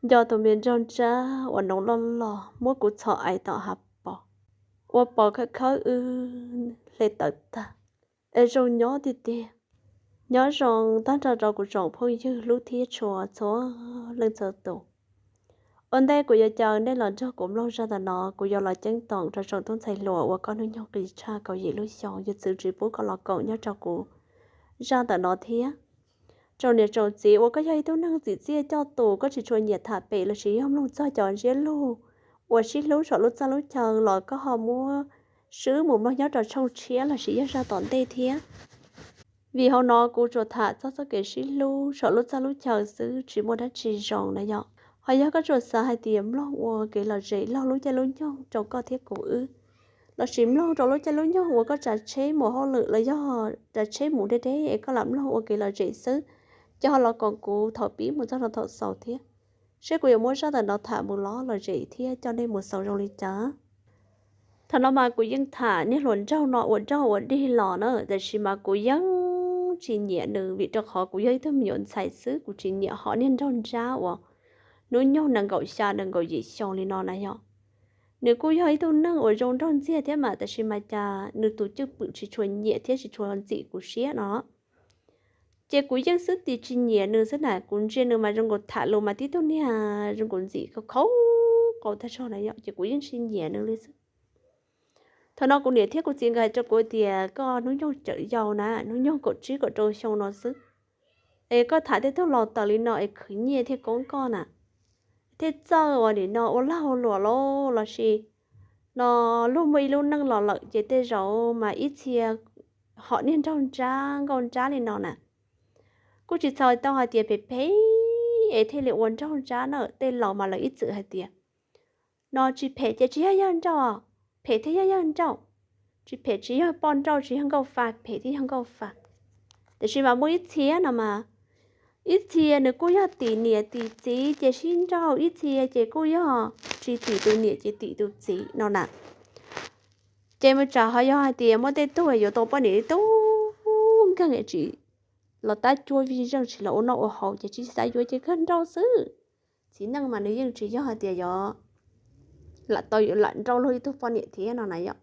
nco tus me nraug ntsab uas noov loj los muab kuv txhos ais tom hav pos, ua pos khawb khawb wb hle tawv tag, es zoo nyob tiag tiag. Nyob zoo tag nrho rau kuv tsoom phooj ywg hlub thiab tshua txhua leej txhua tus. Ua ntej kuv yuav caw nej los nrog kuv mloog zaj ntawm no, kuv yuav los ceeb toom rau tsoom tub ntxhais hluas uas koj hnub nyoog qis tshaj kaum yim lub xyoo yuav txwv tsis pub koj los koom nyob rau kuv zaj ntawm no thiab. Tsoom niam tsoom txiv uas koj yog ib tug neeg txim txiaj coj tus, koj tsis tshua nyiam tham pem lossis yog mloog txog cov ntsiab lus uas sib hlub saum lub txaj lub chaw los koj ho muab swb mus mloog nyob rau tshooj tshiab lossis yog zaj tom ntej thiab. Vim hauv no kuv tsuas tham txog txoj kev sib hlub saum lub txaj lub chaw xwb, tsis muaj dab tsi zoo na yom. Ho yog koj tsuas xav hais tias mloog ua kev lom zem laug lub caij lub nyoog rau koj thiab kuv wb, lossis mloog rau lub caij lub nyoog uas koj tsav tsheb mus hauj lwm los yog tsav tsheb mus deb deb es koj lam mloog ua kev lom zem xwb, ces ho los koom kuv thaum pib mus txog rau thaum xaus thiab, seb kuv yuav muab zaj ntawm no tham mus lom lom zem thiab coj nej mus xaus zoo li cas. Thaum no mas kuv yeej tham niag hluas nraug no ua dog ua dig los na, tiam sis mas kuv yeej tsis nyiam nws vim rau qhov kuv yog ib tug me nyuam ntxhais xwb, kuv tsis nyiam hom niag nraug ntsab uas hnub nyoog nees nkaum xya nees nkaum yim xyoo li no na yom. Nws kuj yog ib tug neeg uas zoo nraug ntxiag thiab mas, tiam sis mas cas nws tus cwj pwm tsis tshua nyiam thiab tsis tshua ntxim kuv siab no. Ces kuv yeej xwb tis tsis nyiam nws xwb na, kuv ntsia nws mas zoo nkaus tham lus mas tib tug niag zoo nkaus ntxim khaub khaub qau tag zog na yom, ces kuv yeej tsis nyiam nws li xwb. Thaum no kuv niam thiab kuv txiv nkawd hais rau kuv tias koj hnub nyoog cawm yau na, hnub nyoog kaum tsib kaum rau xyoo no xwb, es koj tham tej tug laus taws li no es khwv nyiaj thiaj koob koj na, thiaj txawj uas nim no ua lag ua luam los lossis no luag muaj ib lub neej los lawm ces tej zaum mas ib txhia hom niag nraug ntsab nkauj ntsab li no na. Kuj tsis txhais tau hais tias phem phem es thiaj li ua nraug ntsab na, tej laus mas lawv ib txwm hais tias no tsis phem ces tsis yog yawg nrauj, phem thiaj yog yawg nrauj, tsis phem tsis yog poj nrauj tsis yog nkauj fa, phem thiaj yog nkauj fa. Tiam sis mas muaj ib txhia no mas, ib txhia nws kuj yog tim niam tim txiv ces sib nrauj, ib txhia ces kuj yog tsis tim tus niam ces tim tus txiv no na. Ces mus tsam ho yog hais tias muaj tej tug yuav tau poj niam li tub nkeeg tsis los tab cuab vij zeej tsis los ua noj ua haus ces tsis xav yuav ces kawg nrauj xwb. Txiv neej mas nws yeej tsis yog hais tias yuav lam tau yuav lam nrauj luag ib tug poj niam thiab no na yom.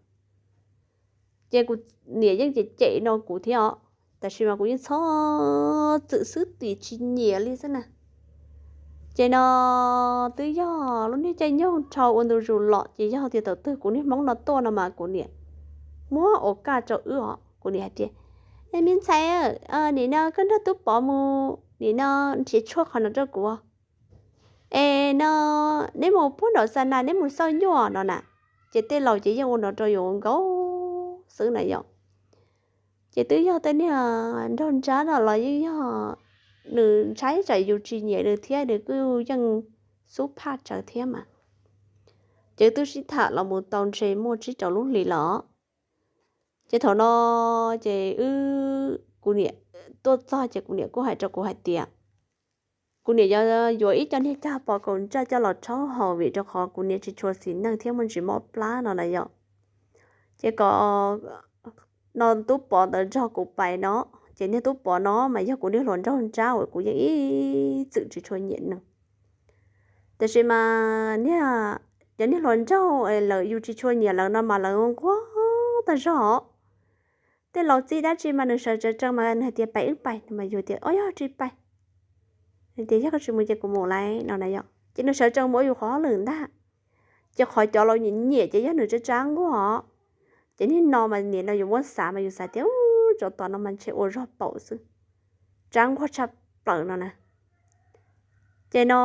Ces kuv niam yeej cem cem no kuv thiab os, tab sis mas kuv yeej txhob txwm xwb tis tsis nyiam li xwb na. Ces no twb yog lub niag caij nyoog dhau ua ntu zus los ces yog tias thaum twg kuv niag hmoob no tuaj no mas kuv niam muab ua kaj rau wb os, kuv niam hais tias, me ntxhais, nim no koj nrog tub pov mus nim no nrhiav tshuaj qhov no rau kuv, es no neb mus puag nraum xa na neb mus xauj nyuj no na. Ces tej laus ces yeej ua no rau yus nkaus xwb na yom. Ces twb yog tej niag nraug ntsab no los yeej yog nws ntshai tsam yus tsis nyiam nws thiab nws kuj yeej xub phaj tsawv thiab mas. Ces twb sib tham los mus tau ntshe muaj tsib rau lub hlis los. Ces thaum no ces wb, kuv niam tuaj txog ces kuv niam kuj hais rau kuv hais tias kuv niam yuav yuav ib co niag cag pos kaus ntsaj coj los rhaub haus vim rau qhov kuv niam tsis tshua xis neej thiab muaj ntsis mob plab no na yom. Ces kom no tub pov ntawd nrog kuv pais no, ces niag tub pov no mas yog kuv niag hluas nraug ntsab uas kuv yeej ib txwm tsis tshua nyiam nws. Tiam sis mas niag, cov niag hluas nraug lawv yus tsis tshua nyiam lawv no mas lawv nquag tag zog. Tej laus txib dab tsi mas nws sawv tsees mas nws hais tias pais wb pais no mas yus tias o yog tsis pais, tias yog koj tsis mus ces kuv mus lawm no na yom. Ces nws sawv tsees mus ua yus qhov hauj lwm ntag. Ces qhov cov laus nyiam nyiam ces yog nws tsab tsab nquag os. Ces niag no mas nim no yus muab xav mas yus xav tias tsov tom no mas ntshe ua zog paum xwb, tsab nquag tshaj plaws no na. Ces no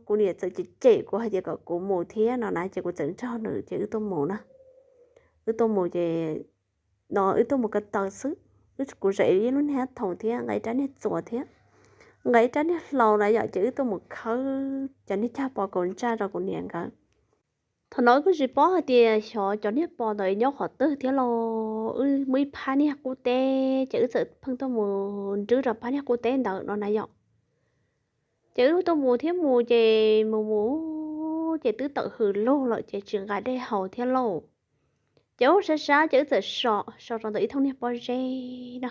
kuv niam txawm cem cem kuv hais tias kom kuv mus thiab no na, ces kuv txawm nrog nws ces wb tuaj mus na. Wb tuaj mus ces no wb tuaj mus ko taw xwb, kuv zam ib lub niag thoom thiab nqa ib rab niag txuas thiab nqa ib rab niag hlau na yom, ces wb tuaj mus khawb cov niag cag pos kaus ntsaj rau kuv niam nkawd. Thaum no wb kuj tsis paub hais tias xyov cov niag pos ntawd nyob qhov twg thiab los wb muaj ib phab niag qub teb ces wb txawm pheej tuaj mus nrwb rau phab niag qub teb ntawd no na yom. Ces wb tuaj mus thiab mus ces mus mus ces twb tawm hws lug lawm ces tsis nqa dej haus thiab lauj. Ces ub sab sab ces wb txawm so so rau ntawm ib thooj niag pob zeb na.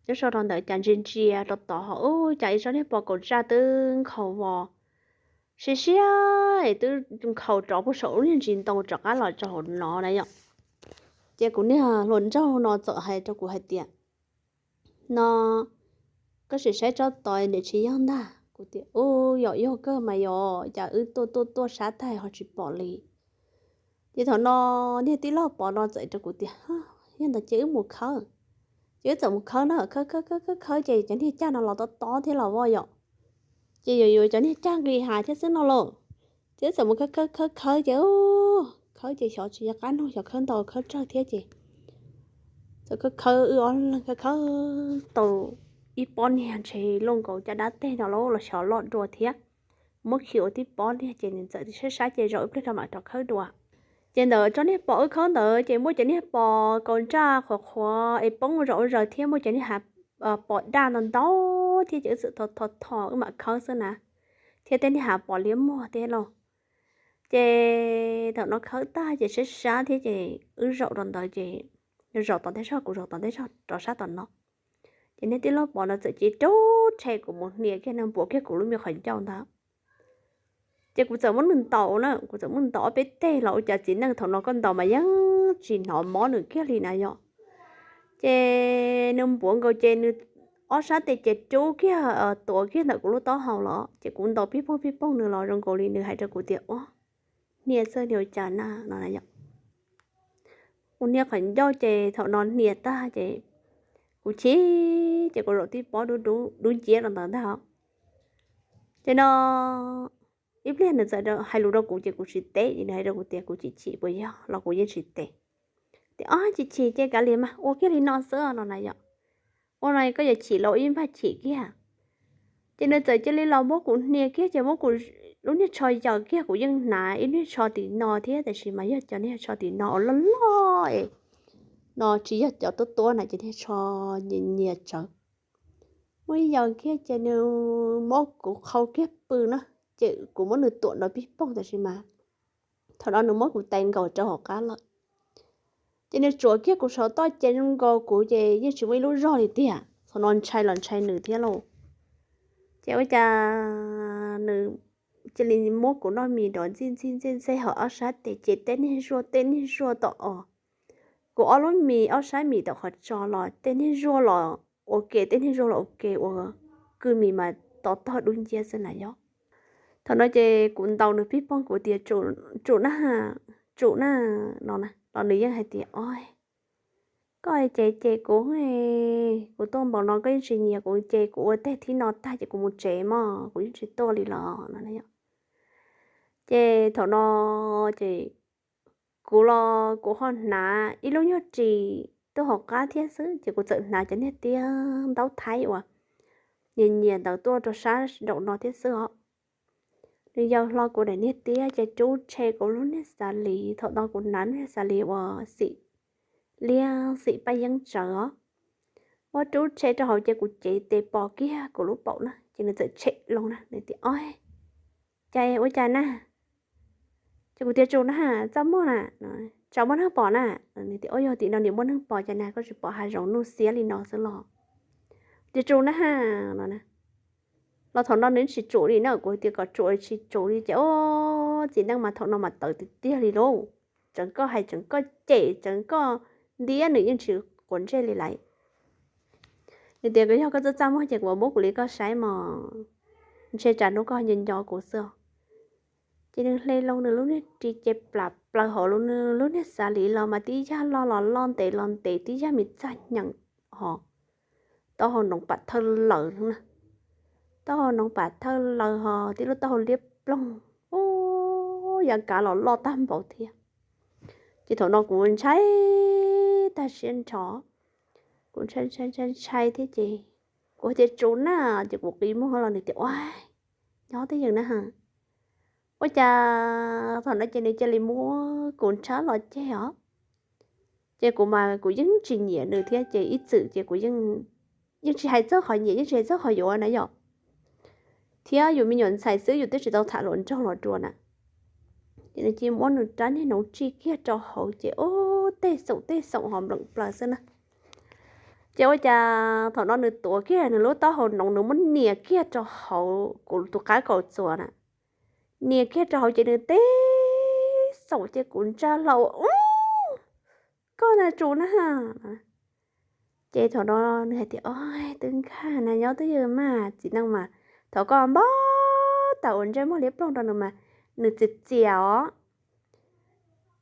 Wb so rau ntawd cas ntsia ntsia rau tod ho ub cas ib tsob niag pos kaus ntsaj twb nkhaus vos siab siab es twb nkhaus rov puag saum lub niag ntsis ntoo rov qab los rau hauv no na yom. Ces kuv niag hluas nraug no txawm hais rau kuv hais tias, no koj sim saib tsob tod nim tsis yog ntag. Kuv tias, u, yog yog kawg mas yog cas wb tuaj tuaj tuaj sab tag ho tsis pom li. Ces thaum no niag tij laug Pov no txawm rau kuv tias, yog ntawd ces wb mus khawb. Ces wb txawm mus khawb na, khawb khawb khawb khawb khawb ces cov niag caj no los tob tob thiab los voj yom. Ces yuav yuav cov niag caj nqis hav thiab xwb no lauj. Ces wb txawm mus khawb khawb khawb khawb ces, khawb ces xyov tsis yog qab nug xyov khawb ntau khawb tsawg thiab ces txawm khawb khawb wb ob leeg khawb khawb tau ib pob niag ntshe luaj nkaus caj dab teg no los xyov loj dua thiab. Muab khi ua tib pob niag ces nws txawm sab sab ces zaum ib pliag rau mam rov khawb dua. Ces ntawd tsob niag pom wb khawb ntawd ces muaj cov niag pos kaus nraj qhuav qhuav es poob zaum zaws thiab muaj cov niag hav pos daj ntau ntau thiab ces wb txawm tho tho tho wb mam khawb xwb na, thiab tej niag hav pos liab muag thiab lauj. Ces thaum no khawb tag ces sab sab thiab ces wb zaum rau ntawd ces zaum tom ntej zog, kuv zaum tom ntej zog rov sab tom no. Ces niag tij laug Pov no txawm cia li rub rhe kuv mus hnia kiag nws npuav kiag kuv lub me qhov ncauj ntawd. Ces kuv txawm muab nws ntaus na, kuv txawm muab nws ntaus ob peb teg los ua cas txiv neej thaum no koj ntaus mas yeej tsis hnov mob nws kiag li na yom. Ces nws npuav nkaus ces nws ob sab tes ces rub kiag tuav kiag ntawm kuv lub taub hau los ces kuv ntaus pib poog pib poog nws los zoo nkaus li nws hais rau kuv tias, ua, hnia txog li ua cas na no na yom. Kuv hnia qhov ncauj ces thaum no hnia tag ces kuv chim ces kuv zaum tib pob dub nciab rau ntawd ntag. Ces no ib pliag nws txawm hais lus rau kuv ces kuv tsis teb, nws hais rau kuv tias kuv chim chim puas yog los kuv yeej tsis teb. Tias, o, chim chim ces kav liam mas ua kiag li no xwb no na yom. Ua no koj yuav chim los ib npaj chim kiag. Ces nws txawm cia li los muab kuv hnia kiag ces muab kuv lub niag tsho yaws kiag, kuv yeej hnav ib niag tsho tim no thiab tab sis mas yog cov niag tsho tim no uas loj loj es no tsis yog cov tuab tuab na, cov niag tsho nyias nyias tsawv. Muab yaws kiag ces nws muab kuv qhau kiag pw na, ces kuv muab nws tuam nrov pib poog tab sis mas thaum no nws muab kuv tais nkaus rau hauv qab lawm. Ces nws tsuam kiag kuv saum toj ces zoo nkaus kuv ces yeej tsis muaj ib lub zog li tiag, thaum no ntshai los ntshai nws thiab lauj. Ces ua cas nws cia li muab kuv noj mis nrov ntxij ntxij ntxij ntxij hauv ob sab tes ces tej niag zuaj tej niag zuaj tom os. Kuv ob lub mis ob sab mis tom qhov tso los tej niag zuaj los ua ke, tej niag zuaj los ua ke ua kwj mis mas to tog dub nciab xwb na yom. Thaum no ces kuv ntaus nws pib poog kuv tias, tsum na, tsum na, no los nws yeej hais tias, o, koj ces ces kuv, kuv tuaj npaum no koj yeej tsis nyiam kuv ces kuv ua teg thib no tag ces kuv mus tsev mog, kuv yeej tsis tuaj li los no. Ces thaum no ces kuv los kuv ho hnav ib lub nyuag ris tuaj hauv qab thiab xwb ces kuv txawm hnav cov niag tiab ntaub thaib uas nyias nyias ntawd tuaj rau sab nraum no thiab xwb os. Nws yaws hlo kuv daim niag tiab ces rub rhe kuv lub niag xav lis, thaum no kuv hnav niag xav lis uas xim liab xim paj yeeb tsawv os. Muab rub rhe rau hauv ces kuv cev tes pos kiag kuv lub paum na ces nws txawm tshem loo na, nws tias, o, cas ua cas na? Ces kuv tias, tsum na, txaj muag na, tsam muaj neeg pom na. Nws tias, o, yog tim no nim muaj neeg pom cas na, koj tsis pom hav zoov nuj xiab li no xwb los? Tias tsum na, no. Los thaum no nws tsis tsum li na, kuv tias kom tsum tsis tsum li ces, o, txiv neej mas thaum no mas tawv tiag tiag li lauj. Tseev koj hais, tseev koj cem, tseev koj ntiab nws yeej tsis quav ntsej li lawm. Nws tias, yog koj txaj txaj muag ces kuv muab kuv li koj saib mog, ntshe tsam hnub koj nco nco kuv xwb os. Ces nws hle loo nws lub niag ris ces plam plaws hauv nws lub niag xav lis los mas tib yag loj los loj ntev los ntev, tib yag me txaj nyeem ho taub hau noov pam thawj laws na. Taub hau noov pam thawj laws ho tib lub taub hau liab ploog, u, yav kav los loj tag npaum thiab. Ces thaum no kuv ntshai tag siab nrho, kuv ntshai ntshai ntshai ntshai thiab ces kuv tias, tsum na, ces kuv qi muag los nws tias, ua, nyob twj ywm na ha. Ua cas thaum no ces nws cia li muab kuv nrhab los ceg os. Ces kuv mas kuv yeej tsis nyiam nws thiab ces ib txwm ces kuv yeej tsis hais txog qhov nyiam, yeej tsis hais txog qhov yuav na yom. Thiab yus me nyuam ntxhais xwb yus twb tsis tau tham hluas nraug los dua na. Ces nws cia li muab nws rab niag noov tsij kiag rau hauv ces, u, tej xoom tej xoom ho npleem plaws xwb na. Ces ua cas thaum no nws tuav kiag nws lub taub hau noov nws muab nias kiag rau hauv kuv tus qab kaus txuas na. nias kiag rau hauv ces nws tib xoom ces kuv ntsa hlo ua, Ub, koj na Tsu na. Ces thaum no nws hais tias, O, twb nkag na nyob twj ywm mas txiv neej mas, thaum koj npog tau ua ntsej muag liab ploog rau nws mas nws txias txias os.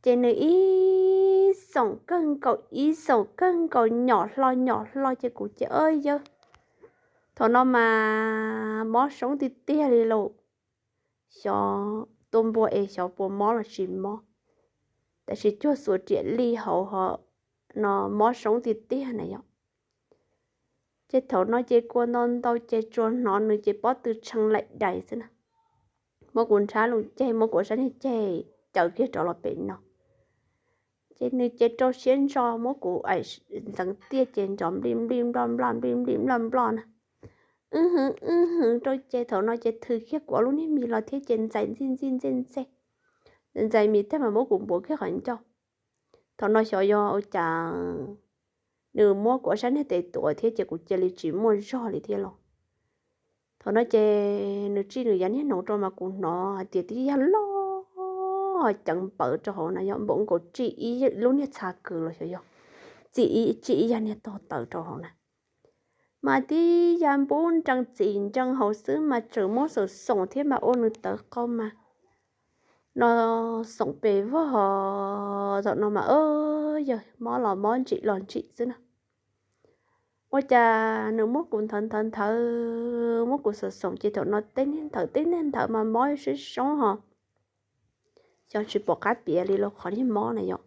Ces nws ib xoom kawg nkaus ib xoom kawg nkaus nyom hlo nyom hlo ces kuv ces, Yawg, thaum no mas mob soob tiag tiag li lauj. Xyov tua npua es xyov puas mob los tsis mob, tab sis cuag xuas riam lij hauv ho no mob soob tiag tiag na yom. Ces thaum no ces kua ntau ntau ces tsuas hnov nws ces pob tw tshee laim dais xwb na. Muab kuv nrhab loo ceg, muab kuv sab niag ceg caws kiag rov los pem no. Ces nws ces rau siab ntso muab kuv aim ntxeev tiaj ces nrov nplij nplij nploj nploj nplij nplij nploj nploj na. Wb hwv wb hwv rau ces thaum no ces thws kiag kuv ob lub niag mis los thiab ces ntxais ntxij ntxij ntxej ntxej, ntxais mis tag mas muab kuv npuav kiag qhov ncauj. Thaum no xyov yog ua cas nws muab kuv ob sab niag tes tuav thiab ces kuv cia li tsis muaj zog li thiab los. Thaum no ces nws tsij nws yav niag hnoos rau mas kuv hnov hais tias tib yag loj ceev npawv rau hauv na yom, npaum nkaus tsij ib lub niag txha kws los xyov yog txij ib tsij ib yag niag tog taws rau hauv na. Mas tib yag npub nrees txim ntsees hauv xwb mas tseem muab xaum xoom thiab mas ua nws tawv qau mas no xoom pes vog. Thaum no mas yawg mob los mob ntsim los ntsim xwb na. Ua cas nws muab kuv nthawv nthawv nthawv muab kuv xaum xoom ces thaum no tej niag nthawv tej niag nthawv mas mob siab soob ho xyov tsis pom qab piav li los qhov niag mob na yom.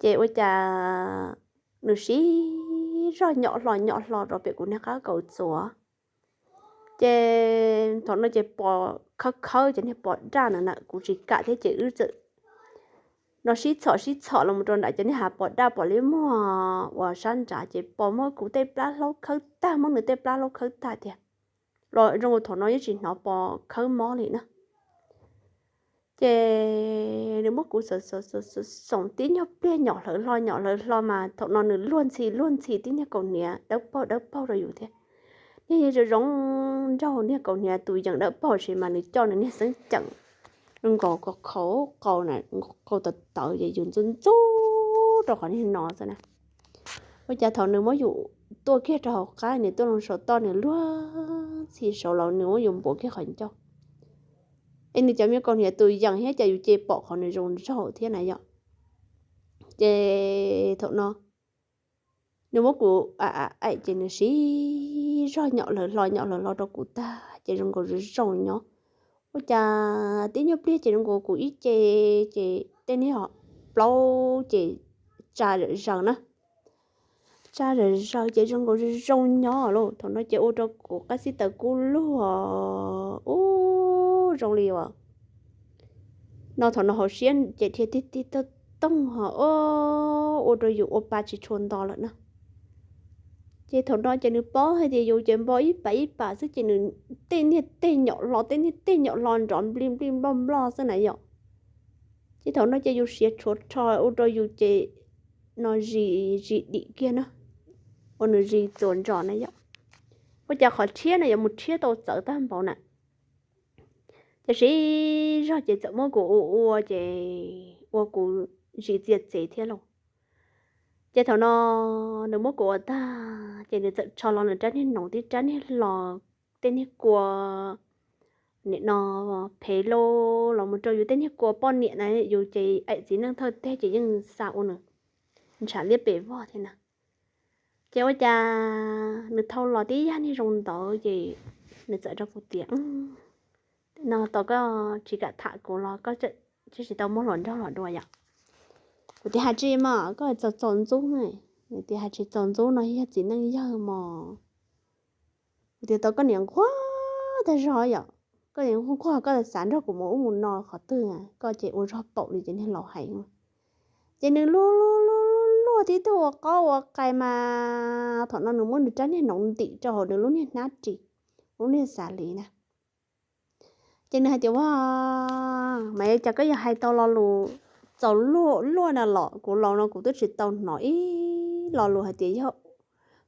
Ces ua cas nws siv zog nyom hlo nyom hlo rau pem kuv niag qab kaus txuas. Ces thaum no ces pos khawb khawb cov niag pos daj na na kuv tsis kam thiab ces wb txawm no sib txhom sib txhom los rau nram cov niag hav pos daj pos liab muag uas sab nrad ces pos muab kuv tej plab hlaub khawb tag, muab nws tej plab hlaub khawb tag tiag los zoo thaum no yeej tsis hnov pos khawb mob li na. Ces nws muab kuv xoom tib nyuag pliag nyom hlawv hlo nyom hlawv hlo mas thaum no nws luag ntxhi luag ntxhi tib niag kaus hniav dawb paug dawb paug rau yus thiab. Niag zoo zoo nraug niag kaus hniav tus yeem dawb paug sis mas nws coj nws niag xeeb ceem nkaus ko khau qau na, qau tawv tawv ces yus ntxub ntxub rau qhov niag no xwb na. Ua cas thaum nws muab yus tuaj kiag rau hauv qab nws tuaj loo saum toj nws luag ntxhi saud los nws muab yus npuav kiag qhov ncauj. Es nws cov me kaus hniav tus yeem thiab cas yus ces pom qhov nws zoo nraug thiab na yom. Ces thaum no nws muab kuv aim ces nws siv zog nyom hlawv hlo nyom hlawv hlo rau kuv tag ces zoo nkaus zoo zoo nyob. Ua cas tib nyuag pliag ces zoo nkaus kuv ib ce ces tej niag plaub ces tsa zawm zaws na. Tsa zawm zaws ces zoo nkaus zoo zoo nyob lauj. Thaum no ces ua rau kuv qab xib taws kub lug ub zoo li uas no thaum no hauv siab ces dhia tig tig tooj tooj ho ua rau yus ua pa tsis tshua nto lawm na. Ces thaum no ces nws paub hais tias yus ces npo ib pas ib pas xwb ces nws tej niag tej nyom hlo tej niag tej nyom hlo nrov nplij nplij nploj nploj xwb na yom. Ces thaum no ces yus siav tshuav rho ua rau yus ces no zis zis dim kiag na, ua nws zis txuas ntsos na yom. Ua cas qhov rhiab no yuav mus rhiab tau txawv tag npaum na. Ces siv zog ces txawm muab kuv ua ua ces ua kuv zis txias txev thiab lauj. Ces thaum no nws muab kuv ua tag ces nws txawm rho los nws rab niag noov tib rab niag hlo, tej niag kua nim no phev lauj los mus rau yus tej niag kua poj niam na, yus ces aim txiv neej thawj teg ces yeej xa ua nws ntshav liab pes vog thiab na. Ces ua cas nws thau los tib yag niag zoo ntawd ces nws txawm rau kuv tias, No tau koj tsis kam tham kuv los koj tsis tau muab hluas nraug los dua yom? Kuv tias, Hais tsis mas koj txaus txaus ntxub. Nws tias, Hais tsis txaus ntxub no yog txiv neej yawg mos. Kuv tias, Tau koj niam nquag tag zog yom, koj niam nquag nquag koj xav nrog kuv mus ub mus no qhov twg, koj ces ua zog paum li ces niag laus hais. Ces nws luag luag luag luag luag tib tug ua qaub ua qai mas thaum no nws muab nws rab niag noov ntim rau hauv nws lub niag hnab ris, lub niag xav li na. Ces nws hais tias, Ua, mas cas koj yuav hais tau lo lus txaus luag luaj na los? Kuv laus no kuv twb tsis tau hnov ib lo lus hais tias yog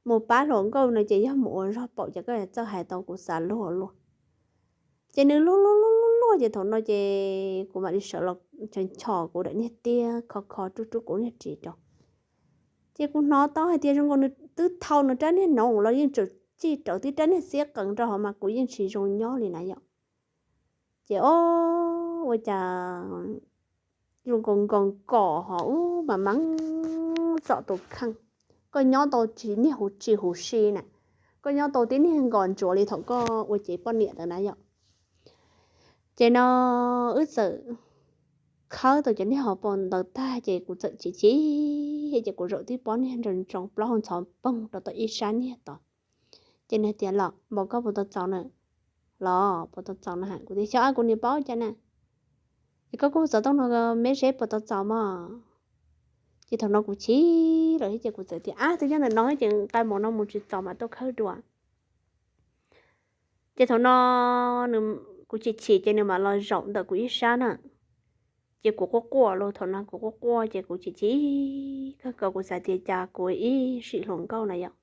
mus pab hluas nkauj no ces yog mus ua zog paum ces koj yuav txawj hais tau kuv xav luag luaj. Ces nws luag luag luag luag luag Ces thaum no ces kuv mam li sawv los nchos kuv daim niag tiab, kho kho rub rub kuv niag ris rau. Ces kuv hnov tau hais tias zoo nkaus nws twb thau nws rab niag noov los yeej tseem tsij rawv tib rab niag txiab qees rau hauv mas kuv yeej tsis zoo nyob li na yom. Ces o, ua cas zoo nkaus nkaus kom ho ub mas meeb txom tus kheej. Koj nyob tau tsis niag huv tsis huv si na, koj nyob tau tib niag nkas ntsuav li thaum koj ua cev poj niam ntawd na yom. Ces no wb txawm khawb tau cov niag hauv paus ntawd tag ces kuv txawm chim chim, ces kuv zaum tib pob niag ntsoo ntsoo plaub hau ntxhov poog rau tom ib sab niag tod. Ces nws tias, Los npaum koj puas tau txaus na? Los puas tau txaus na? Kuv tias, Xyov, kuv niam paub cas na. Es koj kuj txav tooj no me zeb puas tau txaus mog? Ces thaum no kuv chim lawm thiab ces kuv txawm tias, Ab, twb nyob ntawm no ces nqa mus no mus tsis txaus mam tuaj khawb dua. Ces thaum no kuv chim chim ces nws mam los zaum ntawm kuv ib sab na. Ces kuv quaj quaj los thaum no kuv quaj quaj ces kuv chim chim kawg nkaus, kuv xav tias cas kuv ib sim hluas nkauj na yom,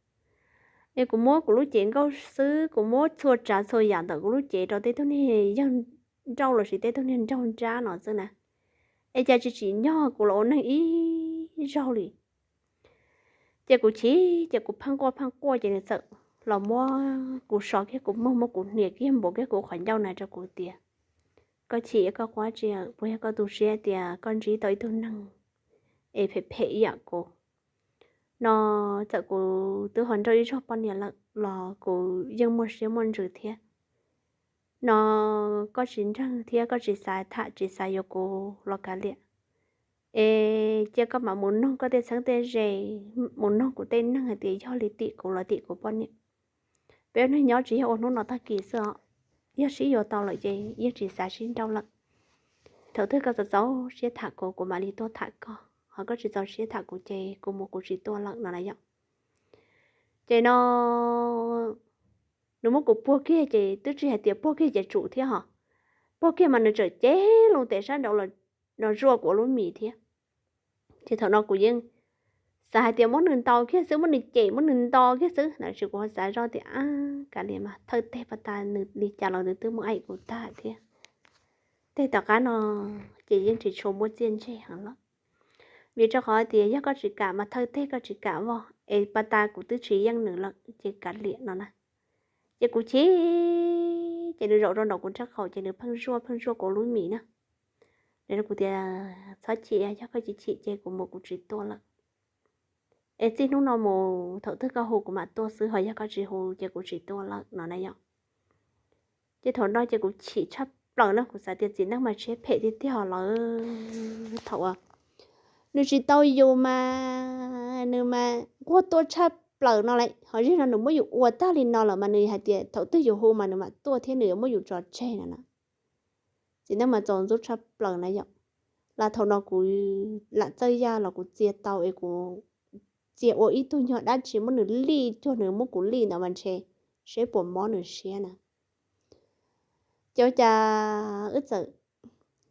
es kuv muab kuv lub cev nkauj xwb, kuv muab txhua tsav txhua yam ntawm kuv lub cev rau tej tug niag yawg nrauj lossis tej tug niag nraug nrab no xwb na, es cas tsis tsim nyog kuv los ua neeg ib zaug li. Ces kuv chim ces kuv pheej quaj pheej quaj ces nws txawm los muab kuv so kiag kuv muag, muab kuv hnia kiag npuav kiag kuv qhov ncauj na rau kuv tias, Koj chim koj quaj tsi? Puas yog koj tu siab tias koj ntsib tau ib tug neeg es phem phem ib yam kuv no? Txawm kuv twb ho nrauj ib zaug poj niam lawm los kuv yeej muaj siab muaj ntsws thiab no. Koj tsis ntseeg thiab koj tsis xav tham tsis xav yuav kuv los kav liam, es cia koj mam mus noog koj tej txheeb tej ze, mus noog kuv tej neeg hais tias yog li tim kuv los tim kuv poj niam. Peb ua neeg nyob tsis yog ua hnub no tag kis xwb os, yog sib yuav tau lawm ces yeej tsis xav sib nrauj lawm. Thaum twg koj txaus txaus siab tham kuv, kuv mam li tuaj tham koj, ho koj tsis txaus siab tham kuv ces kuv mus kuv tsis tuaj lawm no na yom. Ces no nws muab kuv puag kiag ces twb tsis hais tias puag kiag ces tsum thiab ho, puag kiag mas nws tseem cev loo tes sab nraud los zuaj kuv ua lub mis thiab. Ces thaum no kuv yeej xav hais tias muab nws ntaus kiag xwb, muab nws cem muab nws ntaus kiag xwb na, tab sis kuv ho xav zoj tias, Ab, kav liam mas, thawj teg pas tas nws li cas los nws twb muaj aim kuv tag thiab. Tej tom qab no ces yeej tsis tshua muaj txiaj ntsig heev lawm, vim rau qhov tias yog koj tsis kam mas thawj teg koj tsis kam voj es pas tas kuv twb tsis yeej nws lawm ces kav liam no na. Ces kuv chim, ces nws zaum rau nraum kuv nrab qaum ces nws pheej zuaj pheej zuaj kuv lub mis na. Nws rau kuv tias, Txhob chim, yog koj chim chim ces kuv mus kuv tsis tuaj lawm. Es txij hnub no mus thaum twg koj hu kuv mam tuaj xwb, ho yog koj tsis hu ces kuv tsis tuaj lawm no na yom. Ces thaum no ces kuv chim tshaj plaws na, kuv xav tias txiv neej mas siab phem tiag tiag lawm. Thaum nws tsis tau yus mas nws mas nquag tuaj tshaj plaws no lawm, ho zaum no nws muab yus ua tag li no lawm mas nws hais tias thaum twg yus hu mas nws mam tuaj thiab nws yuav muab yus tso tseg no na. Txiv neej mas txaus ntxub tshaj plaws na yom. Los thaum no kuv lam txawj yaj los kuv txia tau es kuv txia ua ib tug nyuag dab tsi muab nws lij cuag nws muab kuv lij ntawd mas ntshe seb puas mob nws siab na. Ces ua cas wb txawm,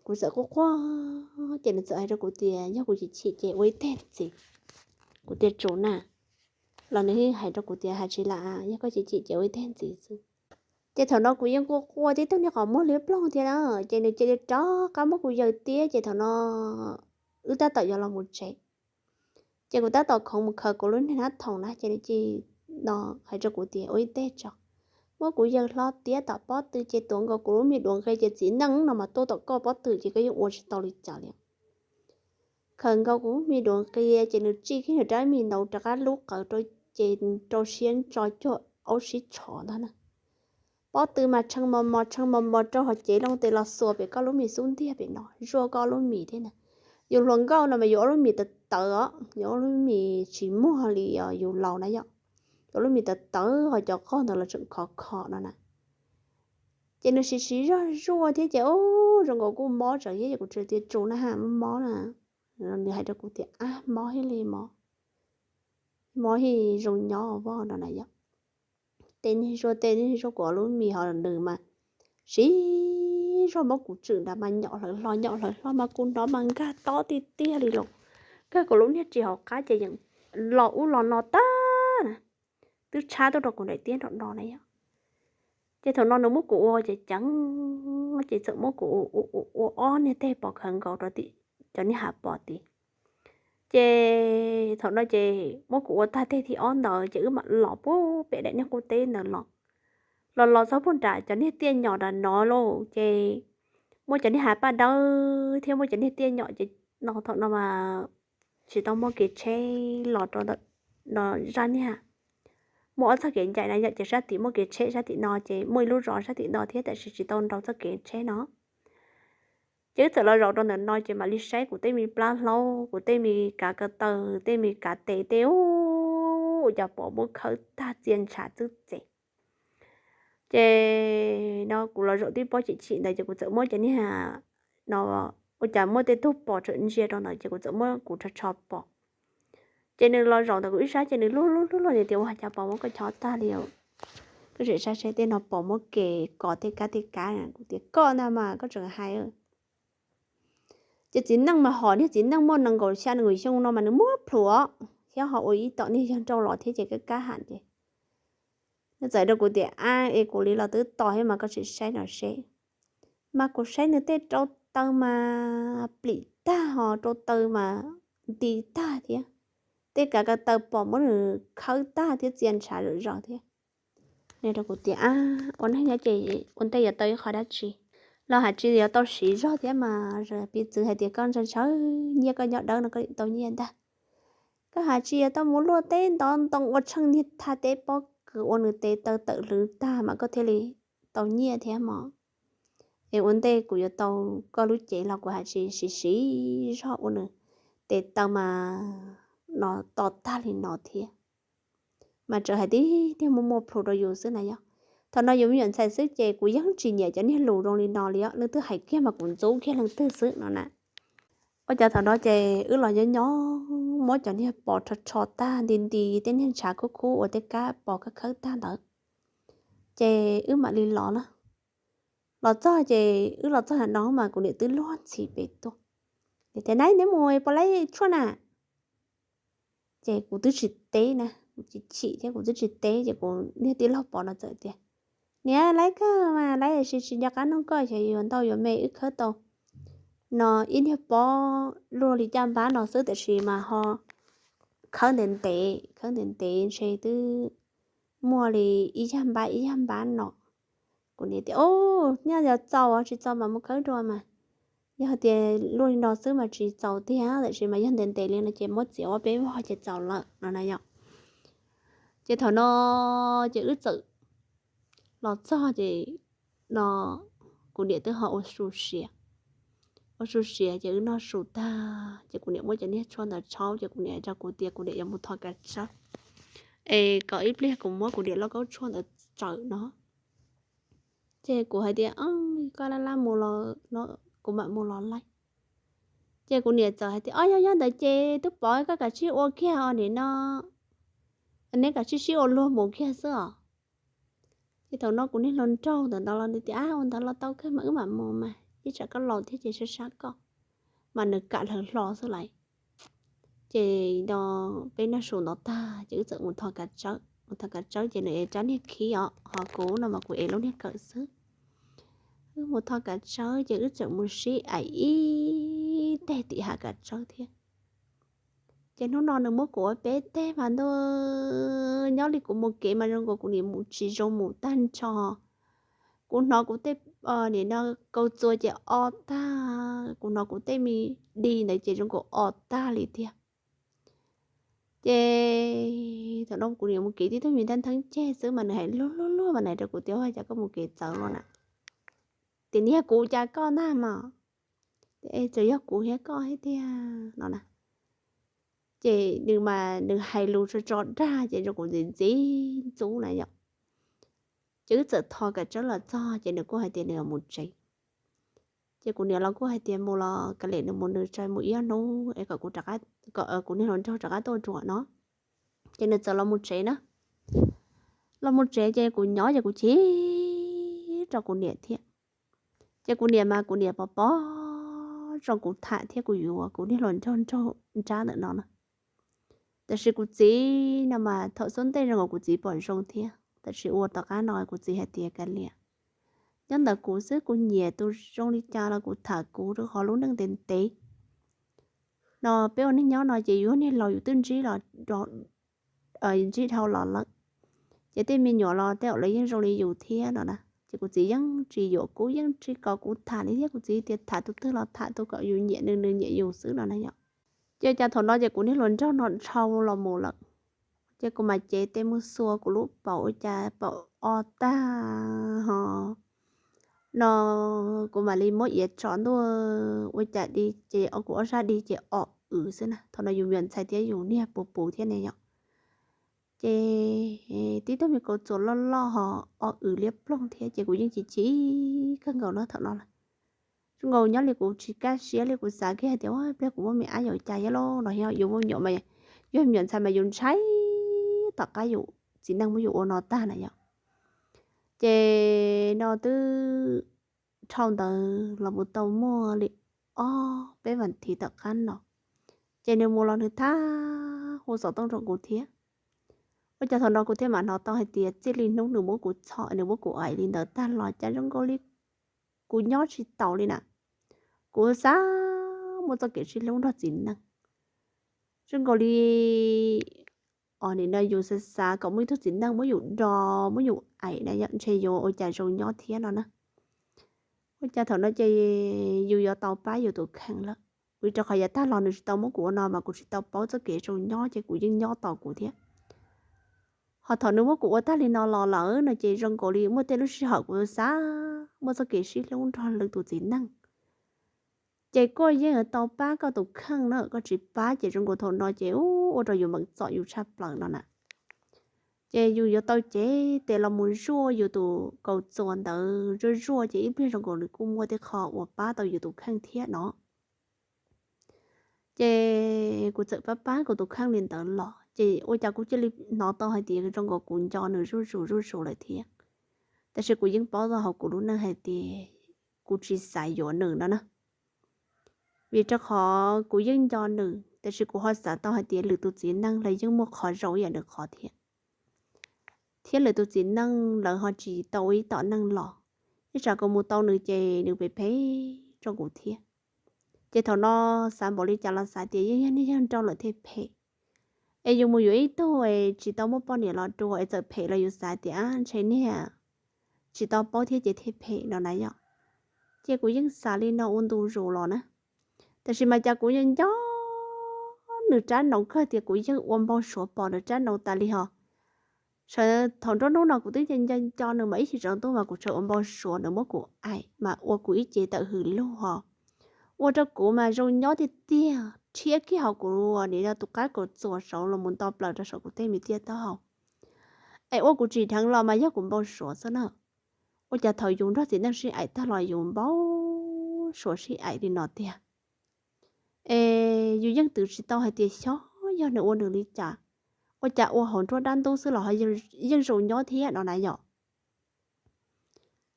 kuv txawm quaj quaj ces nws txawm hais rau kuv tias yog kuv chim chim ces ua ib teg ntxiv. Kuv tias tsum na, los nws hais rau kuv tias hais tsis lam, yog koj chim chim ces ua ib teg ntxiv xwb. Ces thaum no kuv yeej quaj quaj tib tug niag qhov muag liab ploog thiab na, ces nws cia li rov qab muab kuv yaws tiab ces thaum no wb tab tom yuav los mus tsev. Ces kuv tab tom khoov mus khaws kuv lub niag hnab thoom na ces nws cia li no hais rau kuv tias ua ib teg tso. Muab kuv yaws hlo tiab tom pob tw ces tuav nkaus kuv lub mis duav nqi ces txiv neej no mas tuaj tom koj pob tw ces koj yeej ua tsis tau li cas li. Khaws nkaus kuv lub mis duav nqi ces nws tsij kiag nws rab mis ntaus rov qab lub qawv rau ces rau siab ntso cuag aub sib tshov ntag na. Pob tw mas tshee mos mos tshee mos mos rau hauv cev loo tes los xuas pem koj lub mis xub ntiag pem no zuaj koj lub mis thiab na. Yus hluas nkauj no mas yus ob lub mis tawv tawv os, yus ob lub mis tsis muag li os yus laus na yom. Yus ob lub mis tawv tawv ho cov qog ntawd los tseem khov kho no na. Ces nws siv siv zog zuaj thiab ces ub zoo nkaus kuj mob tsawv thiab ces kuv tsuas tias tsum na ha mob mob na. Nws hais rau kuv tias ab mob thiab li mob, mob thiab zoo nyob voj no na yom. Tej niag zuaj tej niag zuaj kuv ob lub mis ho nws mas siv zog muab kuv tswm nrad mas nyom hlawv hlo nyom hlawv hlo mas kuv hnov mas nkag tob tiag tiag li los, nkag kuv lub niag ris hauv qab ces yeej los ub los no tag na, twb tshab tuaj rau kuv nraim tiab nraum no na yom. Ces thaum no nws muab kuv ua ces ceev, ces txawm muab kuv ua ob niag teg pos khawv nkaus rau tim cov niag hav pos tid. Ces thaum no ces muab kuv ua tag teg thib ob ntawd ces wb mam los puag pem daim niag qub teb ntawd los. Los los txog puag nram cov niag tiaj nyom nram no lauj, ces muaj cov niag hav paj dawb thiab muaj cov niag tiaj nyom ces no thaum no mas tsis tau muaj kev tsheb los rau ntawm no zaj niag. Muaj ob txoj kev ncaim na yom, ces sab tim muaj kev tsheb sab tim no, ces muaj ib lub zos sab tim no thiab tab sis tsis tau nrau txoj kev tsheb no. Ces wb txawm los zaum rau ntawm no ces mam li saib kuv tej me plab hlaub, kuv tej me kav ko taw, tej me kav tes tej, ua cas pom muab khawb tag txia ntshav txwb txev. Ces no kuv los zaum tib pob chim chim ntawd ces kuv txawm muab cov niag no, ua cas muaj tej tug pos tseem ntsia rau ntawd ces kuv txawm muab kuv rho rho pos. Ces nws los zaum ntawm kuv ib sab ces nws luag luag luag luag tias, ua cas pos muab koj chob tag li os? Koj tseem saib seb tej no pos muab kev kov tej kab tej kab. Kuv tias koj ntag mas koj tseem hais. Ces txiv neej mas hom niag txiv neej muaj nees nkaum xya nees nkaum xyoo no mas nws muaj plhus os, thiab ho ua ib tom niag yawg nrauj los thiab ces kab kab ham ces nws txawm rau kuv tias, ab, es kuv li los twb tos thiab mas koj tsis saib no seb. Mas kuv saib nws tej rau taw mas plim tag ho rau taw mas nti tag thiab, tej kav ko taw pos muab nws khawb tag thiab txia ntshav zom zaws thiab. Nws rau kuv tias, ab, ua neeg nyob ces ua ntej yuav tau ib qho dab tsi los has tsis yuav tau siv zog thiab mas, piv txwv hais tias koj ntshaw ntshaw nyiaj koj nyob dawb no koj tau nyiaj ntag. Koj has tsis yuav tau mus luaj teb ntov ntoo ua tsheej niag thaj teb pob kws ua nws tes taw tawm hlwv tag mas koj thiaj li tau nyiaj thiab mog. Es ua ntej kuv yuav tau koj lub cev los kuv has tsis siv siv zog ua nws tes taw mas no to tag li no thiab. Mas txawm hais tiag tiag muaj muaj plhus rau yus xwb na yog. Thaum no yus me nyuam ntxhais xwb ces kuv yeej tsis nyiam cov niag lus zoo li no li os, leej twg hais kiag mas kuv ntxub kiag leej twg xwb no na. Ua cas thaum no ces wb los nyob nyob muab cov niag pos rho rho tag nti nti tej niag ntshav khub khub uas tej kab pos khawb khawb tag ntawd, ces wb mam li los na. Los txog ces wb los txog no mas kuv niam twb luag ntxhi pem tuaj. Nws tias, nab, neb mus puas laib tshuaj na? Ces kuv twb tsis teb na, kuv chim chim thiab kuv twb tsis teb ces kuv niag tij laug pos no txawm tias, niam, laib kawg mas laib, tiam sis tsis nco qab nug koj, xyov yuav ntau yuav me wb khawb tau no ib niag pob luaj li caj npab no xwb tiam sis mas ho khawb ntev ntev, khawb ntev ntev ntshe twb muaj li ib yag npab ib yag npab no. Kuv niam tias, o, nyob yog txaus tsis txaus mas mus khawb dua mas. Yog tias luaj li no xwb mas tsis txaus tiag, tiam sis mas yog ntev ntev li no ces muab txiav ua peb vog ces txaus lawm no na yom. Ces thaum no ces wb txawm los txog ces no kuv niam twb ho ua su siav. Ua su siav ces wb noj su tag ces kuv niam muab cov niag tshuaj ntawd tshaub ces kuv niam hais rau kuv tias kuv niam yuav mus thov kav tsawb es kom ib pliag kuv muab kuv niam lauj kaub tshuaj ntawd tsawm no. Ces kuv hais tias, koj laj laj mus los no, kuv mam mus los laij. Ces kuv niam txawm hais tias, o, yog yog ntawd ces tub pov koj kav tsij ua kiag os nim no, neb kav tsij sib ua luag mus kiag xwb os. Ces thaum no kuv niag hluas nraug ntawm no los nws tias, ab, ua ntawd los tau kawg mas wb mam mus mas, ib tsam koj laus thiab ces sab sab koj. Mas nws kam hlawv hlo xwb lawm. Ces no peb noj su ntawd tag ces wb txawm mus thov kav tsawb, mus thov kav tsawb ces nws ev rab niag khib os, ho kuv no mas kuv ev lub niag kawm xwb. Wb mus thov kav tsawb ces wb txawm mus sib aim ib teg tim hav kav tsawb thiab. Ces hnub no nws muab kuv ua peb teg mas ntuj, nyob li kuv mus kev mas zoo nkaus kuv niam mus tsis zoo mus tag nrho. Kuv hnov kuv tej, nim no kaus txuas ces o tag, kuv hnov kuv tej me dig ntawd ces zoo nkaus o tag li tiag. Ces thaum no kuv niam mus kev tib tug me ntaj ntheeb ceg xwb mas nws hais luag luag luag mas nws hais rau kuv tias, ua cas koj mus kev txawv luaj na? Tias niag kuv cas koj ntag mas, es tsuas yog kuv thiab koj thiab tiag no na. Ces nws mas nws hais lus tso tso dag ces zoo kuv ntxim ntxim ntxub na yom. Ces wb txawm thov kav tsawb los txog ces nws kuj hais tias nws yuav mus tsev. Ces kuv niam los kuj hais tias mus los kav liam nws mus, nws tso mus ib ob hnub es kom kuv rov qab, kom kuv niag hluas nraug rov qab tuaj dua no. Ces nws txawm los mus tsev na. Los mus tsev ces kuv nyob ces kuv chim rau kuv niam thiab. Ces kuv niam mas kuv niam pov pov zoo kuv tham thiab kuv yuav kuv niag hluas nraug nraug nrab ntawm no na. Tab sis kuv txiv no mas thaum xub ntej zoo nkaus kuv txiv pom zoo thiab. Tab sis ua tom qab no kuv txiv hais tias kav liam, nyob ntawm kuv xwb, kuv nyiam tus zoo li cas los kuv tham kuv rau qhov lub neej ntev ntev no. Peb ua neej nyob no ces yus niag laus yus twb ntsib los, ntsib dhau los lawm, ces tej me nyuam los tej zaum lawv yeej zoo li yus thiab no na. Ces kuv txiv yeej tsis yuam kuv, yeej tsis kom kuv tham li thiab. Kuv txiv tias tham tus twg los tham, tus kom yus nyiam nws, nws nyiam yus xwb no na yom. Ces cas thaum no ces kuv niag hluas nraug no dhau los mus lawm, ces kuv mam cev tes mus xuas kuv lub paum, ua cas paum o tag ho no, kuv mam li muab iav tso ntua, ua cas di ces kuv ob sab di ces o wm xwb na. Thaum no yus me nyuam ntxhais thiab yus niag puv puv thiab ne yom. Ces tib tug me kaus txuas loj loj ho o wm liab ploog thiab, ces kuv yeej chim chim kawg nkaus no thaum no lawm. Zoo nkaus nyob li kuv tsis kaj siab li, kuv xav kiag hais tias ua pliag kuv muaj me ab yuav cas yog los no, yus muaj me nyuam mas, yus me nyuam ntxhais mas yus ntshai tom qab yus txiv neej muab yus ua no tag na yom. Ces no twb dhau ntawd los mus tau muaj li ob peb vas thiv tom qab no, ces nws mus los nws thab hu xov tooj rau kuv thiab. Ua cas thaum no kuv thiaj mam hnov tau hais tias txij li hnub nws muab kuv txhom, nws muab kuv aim li ntawd tag los cas zoo nkaus li kuv nyob tsis taus li na. Kuv xav muaj txoj kev sib hlub nrog txiv neej, zoo nkaus li, o, nim no yus xav xav kom muaj ib tug txiv neej muab yus do, muab yus aim na yom, ntshe yuav ua cas zoo nyob thiab no na. Ua cas thaum no ces yus yuav tau pab yus tus kheej lawm, vim rau qhov yav tag los nws tsis tau muab kuv ua no mas kuv tsis tau paub txoj kev zoo nyob, ces kuv yeej nyob tau kuv thiab. Ho thaum nws muab kuv ua tag li no los lawm no ces zoo nkaus li muaj tej lub sij hawm kuv xav muaj txoj kev sib hlub nrog lwm tus txiv neej, ces koj yeej yuav tau pab koj tus kheej na, koj tsis pab ces zoo nkaus thaum no ces ua rau yus meem txom yus tshaj plaws no na. Ces yus yuav tau cev tes los mus zuaj yus tus kaus txuas ntawd zuaj zuaj, ces ib pliag zoo nkaus nws kuj muaj tej qho uas pab tau yus tus kheej thiab no. Ces kuv txawm pab pab kuv tus kheej li ntawd los ces ua cas kuv cia li hnov tau hais tias zoo nkaus kuv nco nws zuj zus zuj zus lawm thiab. Tab sis kuv yeej paub tau hauv kuv lub neej hais tias kuv tsis xav yuav nws no na, vim rau qhov kuv yeej nco nws, tab sis kuv ho xav tau hais tias lwm tus txiv neej los yeej muaj qhov zoo ib yam nws qhov thiab, thiab lwm tus txiv neej lawv ho tsis tau ua ib tom neej los, ib tsam kuv mus tau nws ces nws phem phem rau kuv thiab. Ces thaum no xav npaum li cas los xav tias yeej yog niag yawg nraug lawm thiaj phem, es yus mus yuav ib tug es tsis tau muaj poj niam los dua es txawm phem los yus xav tias ntshe niag tsis tau paub thiab ces thiaj phem no na yom. Ces kuv yeej xav li no ua ntu zus los na, tab sis mas cas kuv yeej nco nws rab noov kawg tias kuv yeej ua npau suav pom nws rab noov tas li ho. Sawv thaum nruab hnub no kuv twb nco nco nws mas ib chim tsaus ntuj mas kuv tseem ua npau suav nws muab kuv aim mas ua kuv ib ce tawm hws lug ho, ua rau kuv mas zoo nyob tiag tiag, rhiab kiag hauv kuv nim no tus qab kaus txuas saud los mus nto plaws rau saum kuv tej me tiaj taub hau, es ua kuv tsim dheev los mas yog kuv npau suav xwb na. Ua cas thaum yus nrog txiv neej sib aim tag los yus npau suav sib aim li no tiag, es yus yeej twv tsis tau hais tias xyov yog nws ua nws li cas, ua cas ua hauv nruab dab ntub xwb los yeej zoo nyob thiab no na yom.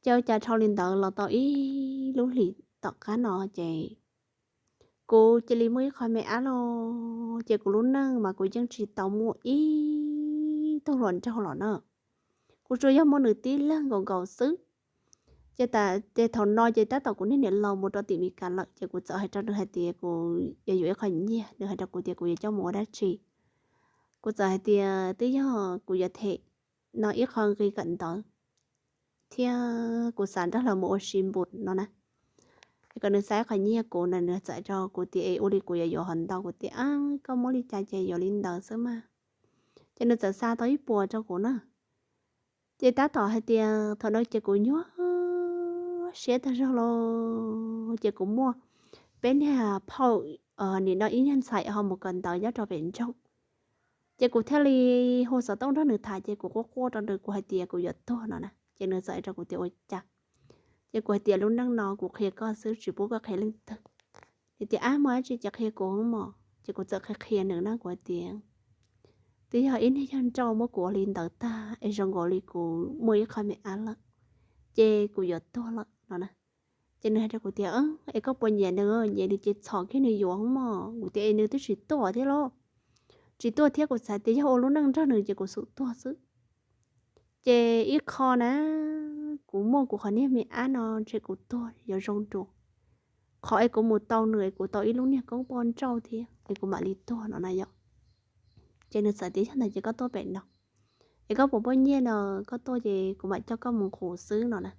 Ces ua cas dhau li ntawd los tau ib lub hlis tom qab no ces kuv cia li muaj ib qho me ab los, ces kuv lub neej mas kuv yeej tsis tau muaj ib tug hluas nraug los na. Kuv tsuas yog muaj nws tib leeg nkaus nkaus xwb. Ces thaum no ces tab tom kuv niag niam laus mus rau tim Meskas lawm ces kuv txawm hais rau nws hais tias kuv yuav yuav ib qho nyiaj, nws hais rau kuv tias kuv yuav coj mus ua dab tsi. Kuv txawm hais tias twb yog kuv yuav them no ib qho nqi kawm ntawv, thiab kuv xav nrog lawv mus ua si npus no na. Es kom nws xa ib qho nyiaj kuv no, nws txawm hais rau kuv tias es ua li kuv yuav yuav hov ntau. Kuv tias koj muab li cas ces yuav li ntawd xwb mas. Ces nws txawm xa tau ib puas rau kuv na. Ces tab tom hais tias thaum no ces kuv nyuaj siab tag zog los ces kuv muaj peb niag phauj, nim no ib niag ntxhais ho mus kawm ntawv nyob rau pem nroog. Ces kuv thiaj li hu xov tooj nrog nws tham ces kuv quaj quaj rau nws, kuv hais tias kuv yuav tuag no na. Ces nws txawm hais rau kuv tias ua cas? Ces kuv hais tias lub neej no kuv qhia koj xwb tsis pub koj qhia leej twg. Nws tias ab, muaj dab tsi ces qhia kuv mog. Ces kuv txawm qhia qhia nws na, kuv hais tias twb yog ib niag yawg nrauj muab kuv ua li ntawd tag es zoo nkaus li kuv muaj ib qho me ab lawm, ces kuv yuav tuag lawm no na. Ces nws hais rau kuv tias es koj puas nyiam nws? Nyiam nws ces txhom kiag nws yuav mog. Kuv tias es nws twb tsis tuaj thiab los? Tsis tuaj thiab, kuv xav tias yog ua lub neej nrog nws ces kuv xum tuag xwb. Ces ib qho na, kuv muaj kuv qhov niag me ab no ntshe kuv tuag yuav zoo dua. Qhov es kuv mus tau nws es kuv tau ib lub niag koob poj nrauj thiab es kuv mam li tuag no na yom. Ces nws txawm tias yog ntawd ces koj tuaj pem no, es koj puas muaj nyiaj no, koj tuaj ces kuv mam coj koj mus nqus xwb no na.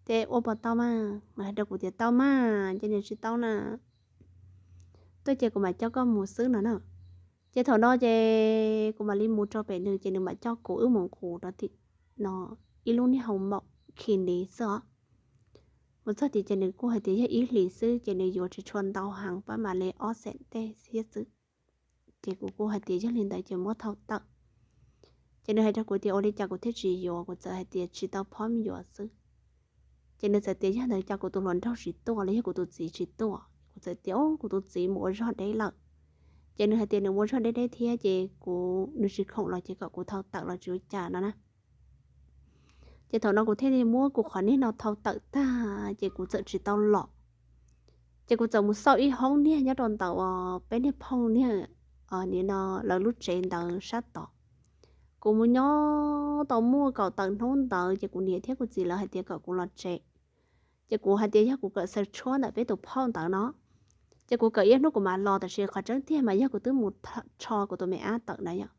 Ces ua puas tau mas? Nws hais rau kuv tias tau mas, ces nws tsis tau na, tuaj ces kuv mam coj koj mus xwb no na. Ces thaum no ces kuv mam li mus rau pem nws ces nws mam coj kuv wb mus nqus rau tim no ib lub niag hoo maum khi ni xwb os. Mus txog tim ces nws kuj hais tias yog ib hlis xwb ces nws yuav tsis tshua ntau heev, pab mam li ob xees tej thiab xwb. Ces kuv kuj hais tias yog li ntawd ces muab thau tawm. Ces nws hais rau kuv tias ua li cas kuv thiaj tsis yuav, kuv txawm hais tias tsis tau phob me nyuam xwb. Ces nws txawm tias yog ntawd cas kuv tus hluas nraug tsis tuaj los yog kuv tus txiv tsis tuaj. Kuv txawm tias kuv tus txiv mus ua zog deb lawm. Ces nws hais tias nws mus ua zog deb deb thiab ces kuv, nws tsis khoom los ces kom kuv thau tawm los tsis ua cas no na. Ces thaum no kuv thiaj li muab kuv qhov niag no thau tawm tag ces kuv txawm tsis tau los. Ces kuv txawm mus xauj ib hoob niag nyob rau ntawm peb niag phauj niag nim no lawv lub tsev ntawd sab tod. Kuv mus nyob tau muaj kaum tawm hnub ntawd ces kuv niam thiab kuv txiv lawv hais tias kom kuv los tsev. Ces kuv hais tias yog kuv kawm xaws tshuab ntawm peb tus phauj ntawd no, ces kuv kawm ib hnub kuv mam los, tab sis qhov tseeb tiag mas yog kuv twb mus rho kuv tus me ab tawm na yom.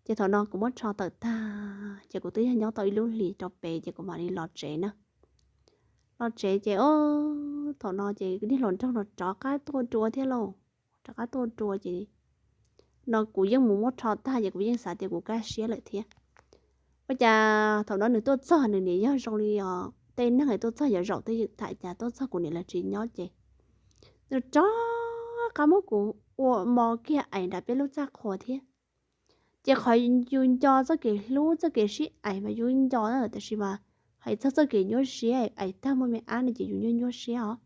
Ces thaum no kuv muab rho tawm tag ces kuv twb yog nyob tau ib lub hlis rau pem ces kuv mam li los tsev na. Los tsev ces thaum no ces niag hluas nraug no rov qab tuaj dua thiab lauj. Rov qab tuaj dua ces no kuv yeej mus muab rho tag ces kuv yeej xav tias kuv kaj siab lawm thiab. Ua cas thaum no nws tuaj txog nws nim yog zoo li os tej neeg tuaj txog yuav zaum twj ywm tham cas, tuaj txog kuv niam lawv tsis nyob ces nws rov qab muab kuv ua mos kiag ais nram peb lub txaj qhua thiab. Ces qhov yus nco txoj kev hlub txoj kev sib ais mas yus nco, tab sis mas hais txog txoj kev nyuaj siab ais tag muaj me ab no ces yus nyuaj nyuaj siab os.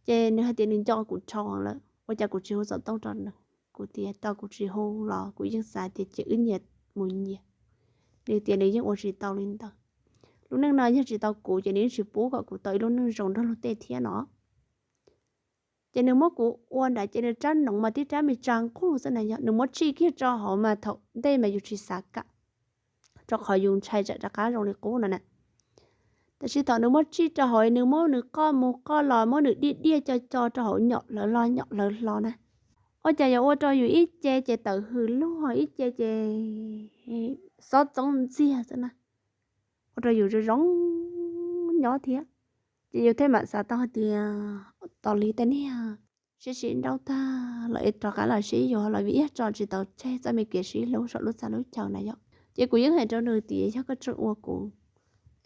Ces nws hais tias nws nco kuv dhau lawm, ua cas kuv tsis hu xov tooj rau nws? Kuv tias tau, kuv tsis hu los kuv yeej xav tias ces wb nyias mus nyias. Nws tias nws yeej ua tsis tau li ntawd. Lub neej no yog tsis tau kuv ces nws yeej tsis pub kom kuv tau ib lub neej zoo nrog luag tej thiab no. Ces nws muab kuv ua nrad ces nws rab noov mas tib rab me tsa nqug xwb na yog, nws muab tsij kiag rau hauv mas thaum ntej mas yus tsis xav kam, rau qhov yus ntshai tsam rov qab zoo li qub no na. Tab sis thaum nws muab tsij rau hauv, nws muab nws qoj mus qoj los, muab nws diaj diaj co co rau hauv nyom hlawv hlo nyom hlawv hlo na. Ua cas yuav ua rau yus ib ce ces tawm hws luag, ib ce ces xob txoob ntxiag xwb na. Ua rau yus zoo zoo nyob thiab. Ces yus thiaj mam xav tau hais tias tos li tej niag sib sib nrauj tag los es rov qab los sib yuav los vim ib yam tso tsis tau tseg txoj me kev sib hlub saum lub txaj lub chaw na yom. Ces kuv yeej hais rau nws tias yog koj tseem ua kuv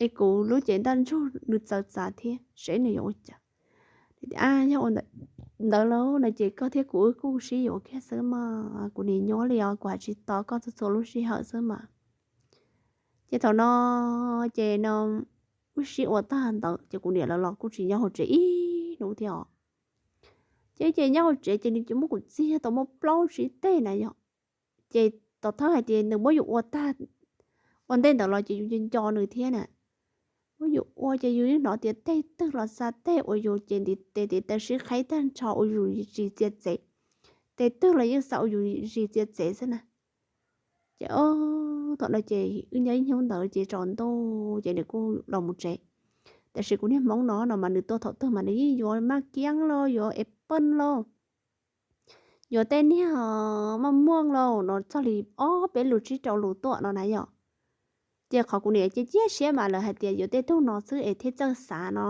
es kuv lub cev ntaj ntsug nws txawv txav thiab, seb nws yuav ua cas. Nws tias a, yog ua ntawd lauj no ces koj thiab kuv wb kuj sib yuav kiag xwb mas, kuv nim nyuaj li os, kuv hais tsis tau koj txhua txhua lub sij hawm xwb mas. Ces thaum no ces no wb sib ua tag ntawd ces kuv niam lawv los kuj tsis nyob hauv tsev ib hnub thiab os. Ces ces nyob hauv tsev ces nws cia muab kuv txiag tau muaj plaub tsib teg na yom. Ces tom thawj hais tias nws muab yus ua tag, ua ntej ntawd los ces yus nco nco nws thiab na. Muab yus ua ces yus yeej hnov tias teg twg los xa teg ua yus ces ntiv tes tiv taw sib qhaib tag nrho ua yus zis txiav txev. Tes twg los yeej xa ua yus zis txiav txev xwb na. Ces thaum no ces wb nyob ib hnub ntawd ces tsaus ntuj ces nws kuj los mus tsev. Tab sis kuv niag hmoob no no mas nws tua thaum twg mas nws yeej yuav maj kiab lauj, yuav es pej lauj, yuav tej niag maj muaj lauj no txog li ob peb lus tsib rau lus tuaj no na yom. Ces qhov kuv niam cia ciaj siab mas lawv hais tias yuav tej tug no xwb es thiaj txawj xav no.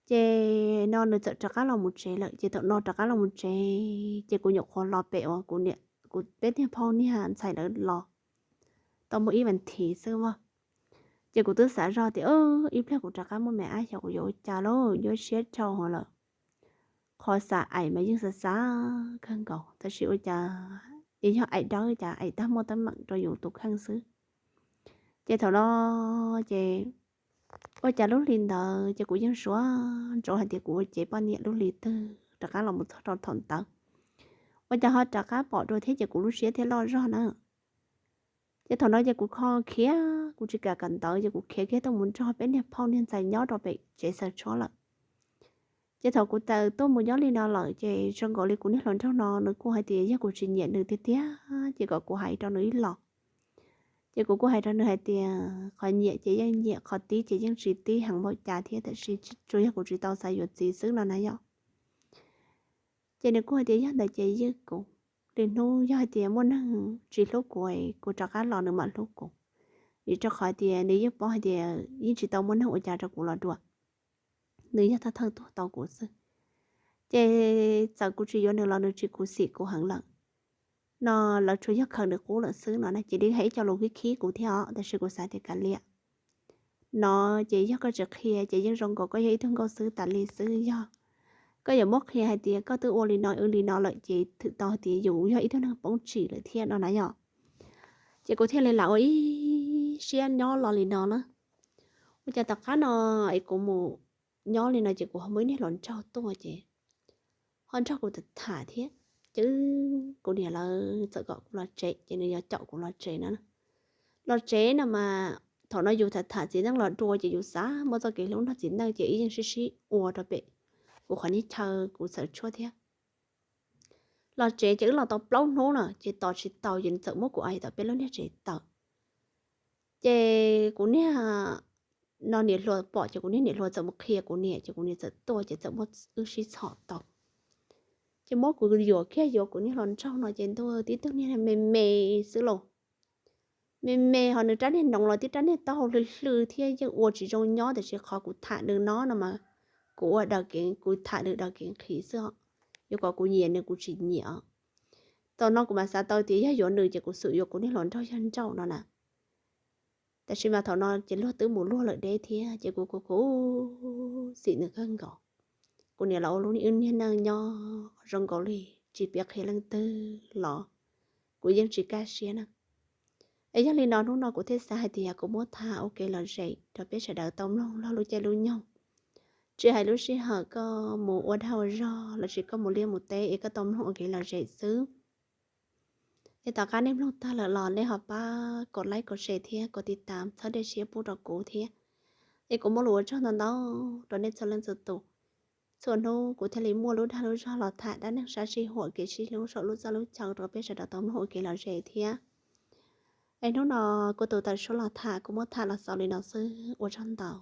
Ces no nws txawm rov qab los mus tsev lawm, ces thaum no rov qab los mus tsev ces kuv nyuam qhuav los pem uas kuv niam, kuv peb niag phauj niag ntxhais lawv los tau muaj ib vas thiv xwb as. Ces kuv twb xav zog tias ib pliag kuv rov qab muaj me ab xyov kuv yuav ua cas lauj, nyuaj siab dhau lawm. Qhov xav aim mas yeej xav xav kawg nkaus tab sis ua cas es yog aim dawb cas aim tag muaj teeb meem rau yus tus kheej xwb. Ces thaum no ces ua cas lub hli ntawd ces kuv yeej suav ntsoov hais tias kuv ua cev poj niam lub hli twg rov qab los mus txog rau thaum ntawd. Ua cas ho rov qab pom dua thiab ces kuv lub siab thiaj loj zog na. Ces thaum no ces kuv kho khiav, kuv tsis kam kawm ntawv ces kuv khiav kiag tuaj mus nrog peb niag phauj niag ntxhais nyob rau pem tsev xaws tshuab lawm. Ces thaum kuv tawm tuaj mus nyob li no lawm ces zoo nkaus li kuv niag hluas nraug no nws kuj hais tias yog kuv tsis nyiam nws tiag tiag ces kom kuv hais rau nws ib los. Ces kuv kuj hais rau nws hais tias qhov nyiam ces yeej nyiam, qhov tib ces yeej tsis tib heev npaum cas thiab, tab sis tsuas yog kuv tsis tau xav yuav txiv xwb no na yom. Ces nws kuj hais tias yog ntawd ces ywj kuv, lwm hnub yog hais tias muaj neeg tsis hlub kuv, kuv rov qab los nws mam hlub kuv, vim rau qhov tias nws yeej paub hais tias yeej tsis tau muaj neeg ua cas rau kuv los dua, nws yog thawj thawj tuag tau kuv xwb. Ces txawm kuv tsis yuav nws los nws tsis khuv xim kuv heev lawm no, lawv tsuas yog khaws nws qub lawm xwb no na. Ces li hais ib co lus khib khib kuv thiab os, tab sis kuv xav tias kav liam no, ces yog koj tsis qhia ces yeej zoo nkaus koj yog ib tug nkauj xwb tas li xwb. Yog koj yuav muab qhia hais tias koj twb ua li no wb li no lawm ces thwm tau hais tias yus yog ib tug neeg poob tsim lawm thiab no na yom. Ces kuv thiaj li lam ua ib siab nyob los li no na. Ua cas tom qab no es kuv mus nyob li no ces kuv ho muaj ib niag hluas nraug tuaj ces ho nrog kuv tham tham thiab. Ces kuv niam lawv txawm kom kuv los tsev, ces nws yuav caum kuv los tsev na. Los tsev no mas thaum no yus tham tham txiv neej los dua ces yus xav muaj txoj kev hlub nrog txiv neej ces ib yeej sib sib ua rau pem kuv qhov niag chaw kuv txhawm tshuaj thiab. Los tsev ces wb los tau plaub hnub na ces tos tsis tau ces nws txawm muab kuv aim tom peb lub niag tsev tawm. Ces kuv niag no niam hluas pom ces kuv niag niam hluas txawm mus qhia kuv niam ces kuv niam txawm tuaj ces txawm muab wb sib txhom tau. Ces muab kuv yuam kiag yuav kuv niag hluas nraug no ces ntuj, tib tug niag me me xwb lauj, me me ho nws rab niag noov los tib rab niag taub hau hlw hlw thiab yeej ua tsis zoo nyob, tiam sis qhov kuv tham nws no no mas kuv ua daws kev, kuv tham nws daws kev nqhis xwb os. Yuav kom kuv nyiam nws kuv tsis nyiam os. Thaum no kuv mam xav tau tias yog yuav nws ces kuv xum yuav kuv niag hluas nraug yog nrauj no na. Tab sis mas thaum no ces luag twb mus luag lawm deb thiab ces kuv kuj khuv xim nws kawg nkaus. Kuv niam los ua lub niag neej nyob zoo nkaus li tsis piav qhia leej twg los kuv yeej tsis kaj siab na. Es yog li no hnub no kuv thiaj xav hais tias kuv muab tham ua kev lom zem rau peb sawv daws tau mloog lub caij lub nyoog. Tsis hais lub sij hawm koj mus ua dag ua zog lossis koj mus liaj mus teb es koj tau mloog ua kev lom zem xwb. Es tom qab nej mloog tag lawm los nej ho pab kom like kom share thiab kom tiv tam txhawb dej siab pub rau kuv thiab. Es kuv muaj lus ua tsaug ntau ntau rau nej txhua leej txhua tus. Txhua hnub kuv thiaj li muaj lub dag lub zog los tham dab neeg sab sij huam kev sib hlub saum lub txaj lub chaw rau peb sawv daws tau mloog ua kev lom zem thiab. Es hnub no kuv tus tawm suab los tham kuv muab tham los xaus li no xwb, ua tsaug ntau.